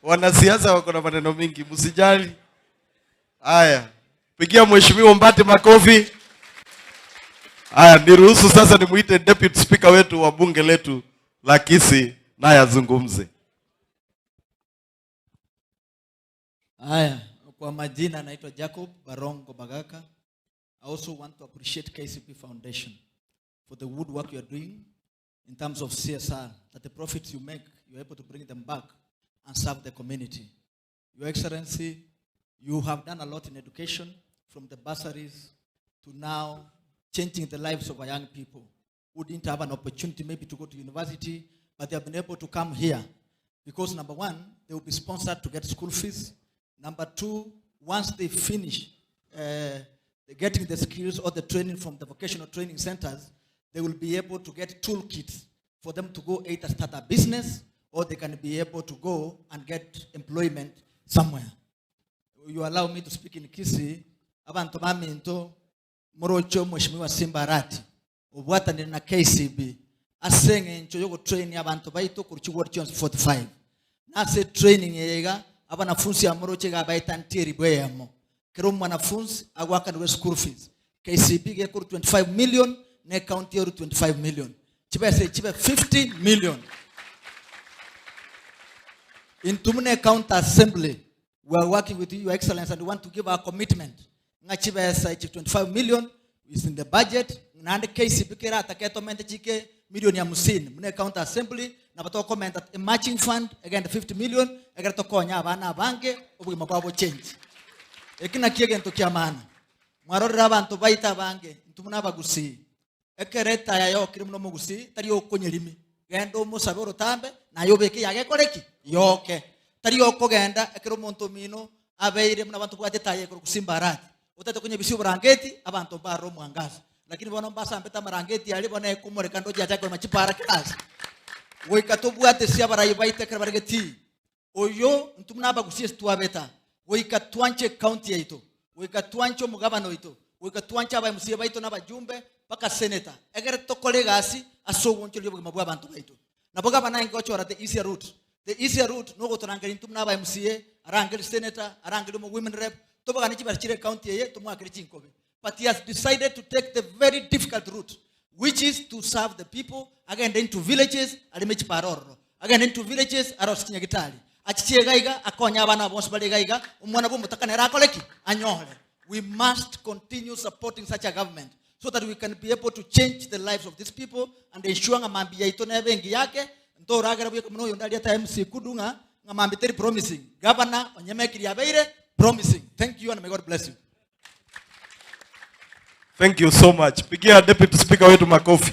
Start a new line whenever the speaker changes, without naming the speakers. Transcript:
Wanasiasa wako na maneno mingi, msijali. Haya, pigia mheshimiwa Ombati makofi. Haya, niruhusu sasa nimuite deputy speaker wetu wa bunge letu la Kisii naye azungumze.
Haya, kwa majina naitwa Jacob Barongo Bagaka. I also want to appreciate KCB Foundation for the good work you are doing in terms of CSR, that the profits you make, you're able to bring them back and serve the community. Your Excellency, you have done a lot in education, from the bursaries to now changing the lives of our young people who didn't have an opportunity maybe to go to university, but they have been able to come here. Because number one, they will be sponsored to get school fees. Number two, once they finish getting the skills or the training from the vocational training centers, they will be able to get toolkits for them to go either start a business or they can be able to go and get employment somewhere. You allow me to speak in Kisii. Abanto baminto moroche Mheshimiwa Simba Arati obwatanire na KCB ase eng'encho yogotrain abanto baito korwa chiward chionsi 45 nase training eye iga abanafunsi amoroche iga abaetantie eribu eyemo kera omwanafunsi agoakanirwe school fees KCB gekorwa 25 million ne county eru 25 million chibesa echi chibe 50 million Intwe buna ecounty assembly we are working with you your excellency and we want to give our commitment ng'a chibesa echi 25 million is in the budget naende KCB keratake etomente chike milioni hamsini buna ecounty assembly nabo tokomenta a matching fund egende 50 million egere tokonye abana abange obogima bwabo bochange. Eki nakio egento kia maana. Mwarorire abanto baito abange intwe buna abagusii Ekero etaya yokire buna omogusii, tari okonyerimi, genda omosabe orotambe, naye obeke yage ekore ki? Yoke. Tari okogenda ekero omonto omino abeire buna abanto bwate etaya ekero gosimba arati, otagete konyebisia oborangeti, abanto mbarore omwangaza. Lakini bono mbasambete amarangeti aria, bono ekomoreka ndoche yachaka korema chipara kera ase. Goika tobwate ase abarai baito ekero bare getii. Oyo intwe buna abagusii ase twabete aa, goika twanche ecounty yaito, goika twanche omogabana oito, goika twanche aba MCA baito na abajumbe mpaka senator, egere tokore egasi ase ogoonchoreria obogima bwa abanto baito. Nabo gabana aye ngochora the easier route. The easier route nogotorangeria intwe buna aba MCA, arangerie senator, arangerie omo women rep, tobagane chibesa chire ecounty eye tomoakere chinkobi. But he has decided to take the very difficult route which is to serve the people, agende into villages areme chipara ororo, agende into villages arose chinyagitari, achiche iga iga akonye abana aba bonsi bare iga iga, omwana bw'omotaka nere akore ki? Anyore. We must continue supporting such a government so that we can be able to change the lives of these people and ensure ng'a mambia yaito nebe engiya ake, ntoragera bweka buna oyonde ariete MC Kudu ng'a ng'a mambia teri promising. Governor onyemekiri abeire promising. Thank you and may God bless you.
Thank you so much. Pigia deputy speaker wetu makofi.